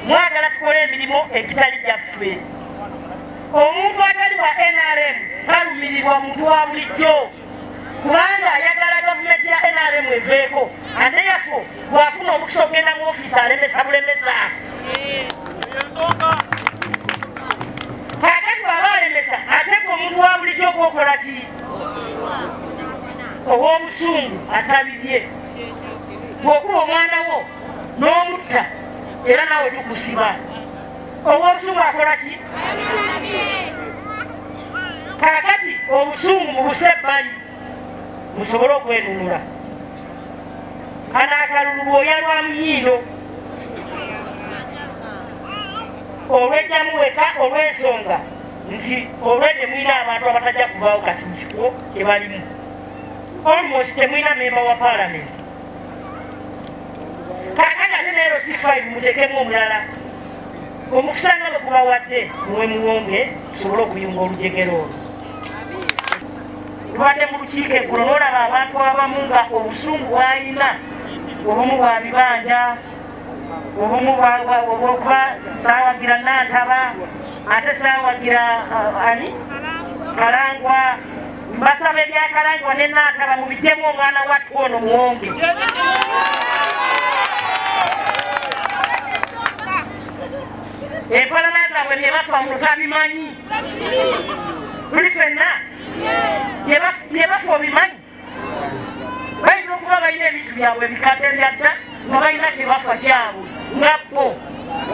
Mwagala tukole emirimu egitali gyaffe. Omuntu atali wa NRM talumirirwa muntu wa bulijjo, kubanga ayagala gavumenti ya NRM eveeko, and therefore bw'afuna omukisa okugenda mu ofiisi alemesa bulemesa. Kaakati bw'aba alemesa, ate gwe omuntu wa bulijjo gwokola ki? Ow'obusungu atabibye. Bw'okuba omwana wo n'omutta, era naawe tukusiba. Ow'obusungu akola ki? Kaakati obusungu mubuse ebbali musobole okwenunula. Kano akalulu lwoya lwa muyindo olwejjamu weka olw'ensonga nti olwedde mulina abantu abatajja kuvaawo kati mu kifo kye balimu. Almost temulina memba wa paalamenti. Kaakati ate ne LC5 muteekemu omulala. Omukisa nga bwe gubawadde muwe Muwonge tusobole okuyunga olujegere olwo. Tubadde mu lukiiko eggulo n'olaba abantu abamu nga obusungu bw'alina, obumu bwa bibanja, obumu obwokuba saawagira Nantaba, ate saawagira ani Kalangwa. Mbasaba ebya Kalangwa ne Nantaba mubiggyemu omwana wattu ono Muwonge. Empalana zaabwe bye bafa muno tabimanyi. Tuli ffenna bye bafa obimanyi. Bayinza okuba balina ebintu byabwe ebikadde byadda nga balina kye bafa kyabwe nga bo.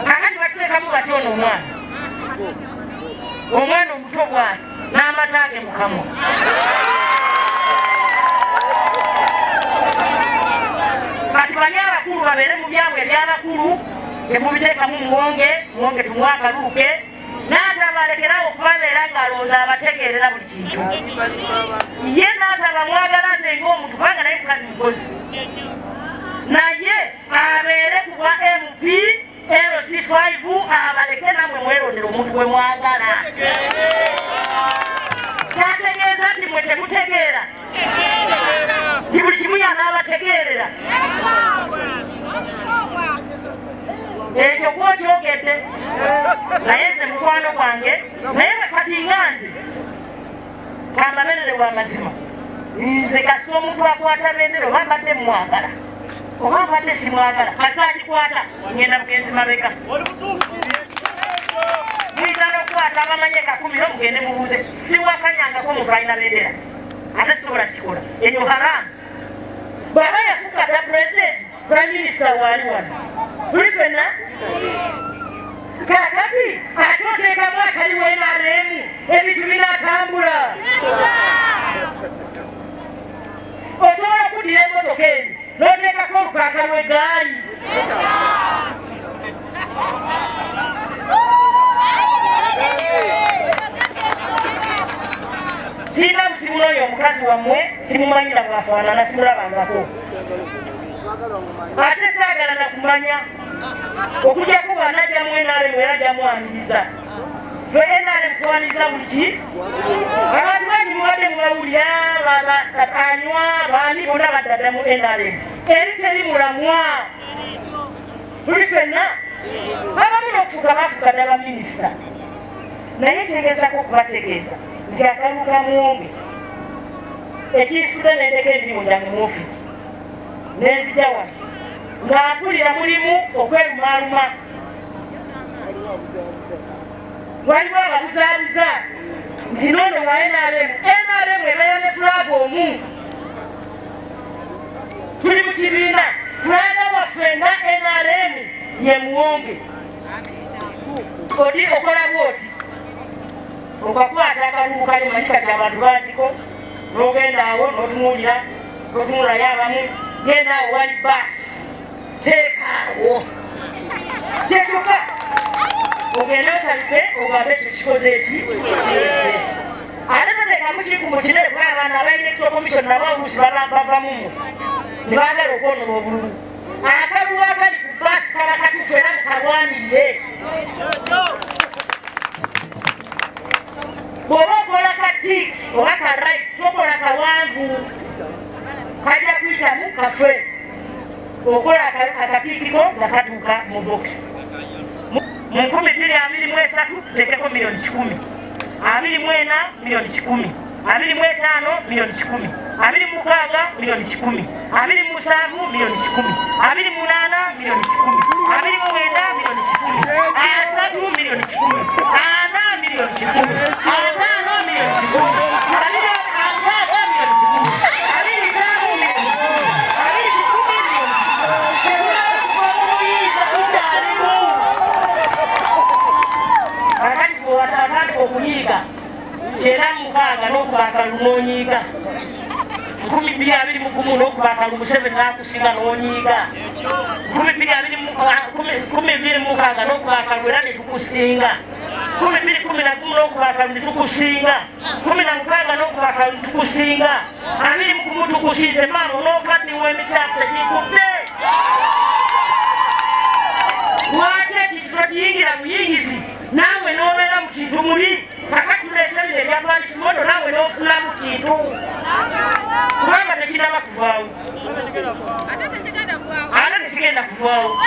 Kaakati batuteekamu batya ono omwana? Omwana omuto bw'ati n'amata ge mu kamwa. Kati bali abakulu babeere mu byabwe eby'abakulu, temubiteekamu Muwonge, Muwonge tumuwe akalulu ke. Nantaba alekerawo okubabeera ng'alowooza abategeerera buli kintu. Ye Nantaba mwagala nze ng'omuntu kubanga naye mukazi mukozi, naye abeere ku bwa MP LC5 abaleke nammwe mwerondere omuntu gwe mwagala. Kyategeeza nti mwe temutegeera, nti buli kimu yanaabategeerera. Ekyo gwokyogedde, naye nze mukwano gwange, naye kati nga nze kambaberere bwa mazima, nze kasita omuntu akwata bendera oba mbadde mmwagala oba mbadde simwagala, kasita agikwata ngenda bugenzi mabega. Muyinza n'okukwata abamanyi ekakumiro mugende mubuuze. Siwakanyangako omuntu alina bendera, ate sisobola kikola, eyo haramu. Bw'aba yafuuka dda pulezidenti, prime minister waali wano, tuli ffenna. Kaakati ate oteekamu atali wa NRM, ebintu binaatambula. Osobola okuddira emmotoka eno n'oteekako olukaaka lw'eggaali. Sirina buzibu n'oyo omukazi wammwe, simumanyi na bw'afaanana, simulabangako. Ate saagala na kumanya, okuggyako bw'anajjamu NRM era ajjamu aniriza. Ffe NRM twaniriza buli ki? Abantu bangi mubadde mubawulira, anywa, baani bonna badda mu NRM. Eri teri mulamwa. Tuli ffenna. Abamu n'okufuuka baafuuka dda baminisita. Naye kyengezaako okubategeeza nti akalulu ka Muwonge ekinsudde nendeka emirimu gyange mu ofiisi nenzija wano nga mpulira mulimu okwerumaaluma. Waliwo ababuzaabuza nti noono wa NRM, NRM ebeera ne flag omu. Tuli mu kibiina, flag waffe nga NRM ye Muwonge. Odi okola bw'oti, okakwata akalulu kali omanyi kati abantu bangiko, n'ogenda awo n'otunuulira, n'otunuulayo abamu, genda awo wali baasi, teekaawo kyekyokka ogende osabike ogambe ekyo kikoze eki. Ate toteekamu kinkumu kinene kuba abaana aba Electoral Commission nabo oluusi bava mu mmwe ne baagala okwonona obululu. Akalulu akali ku baasi kaba katuufu era mukalwanirire. Bw'oba okola ka tick oba ka right, tokola kawanvu, kajja kuyitamu kafe. Okola akatiikiko nga katuuka mu bokisi. Mu 2023 tuteekeko miliyoni 100, 24 miliyoni 100, 25 miliyoni 100, 26 miliyoni 100, 27 miliyoni 100, 28 miliyoni 100, 29 miliyoni 100, 30 miliyoni 100, 40 miliyoni 100, 45 miliyoni 100, 46 miliyoni 100, 27 miliyoni 100, 29 miliyoni 100. Kakati bw'atandika okunyiiga 96 n'okuba akalulu n'onyiiga, 2021 n'okuba akalulu Museveni n'akusinga n'onyiiga, 2026 n'okuba akalulu era ne tukusinga, 2011 n'okuba akalulu ne tukusinga, 16 n'okuba akalulu ne tukusinga, 21 tukusinze maama n'okaddiwa emikyaffe tegikutte. Lwaki ekintu tokiyingira buyingizi naawe n'obeera mu kintu muli? Kakati tuleese bino ebya Parish Model naawe n'ofunamu kintu, kubanga tekinaba kuvaawo, ate tekigenda kuvaawo.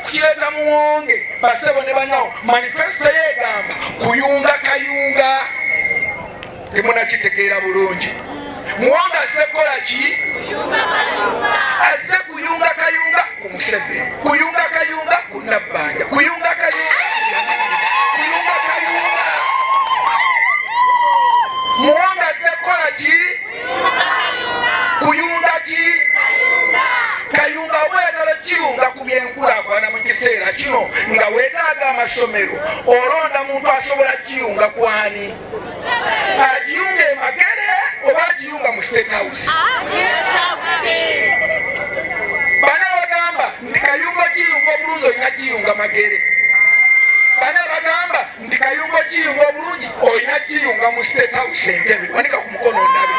Kireeta Muwonge basebo ne banyawo, manifesto yeegamba kuyunga kayunga, temunakitegeera bulungi. Muwonge azze kukola ki? Azze kuyunga kayunga ku Museveni, kuyunga kayunga ku Nabbanja, kuyunga kayunga, kuyunga kayunga. Muwonge azze kukola ki? Kuyunga ki? Kayunga. Oyagala kiyunga ku byenkulaakulana mu kiseera kino nga weetaaga amasomero, olonda muntu asobola kiyunga kwani? Agiyunga e Magere oba agiyunga mu State House? Bana bagamba nti kayunga kiyunga obulungi olina kiyunga Magere. Bana bagamba nti kayunga kiyunga obulungi olina kiyunga mu State House Entebbe. Wanika ku mukono ondabe.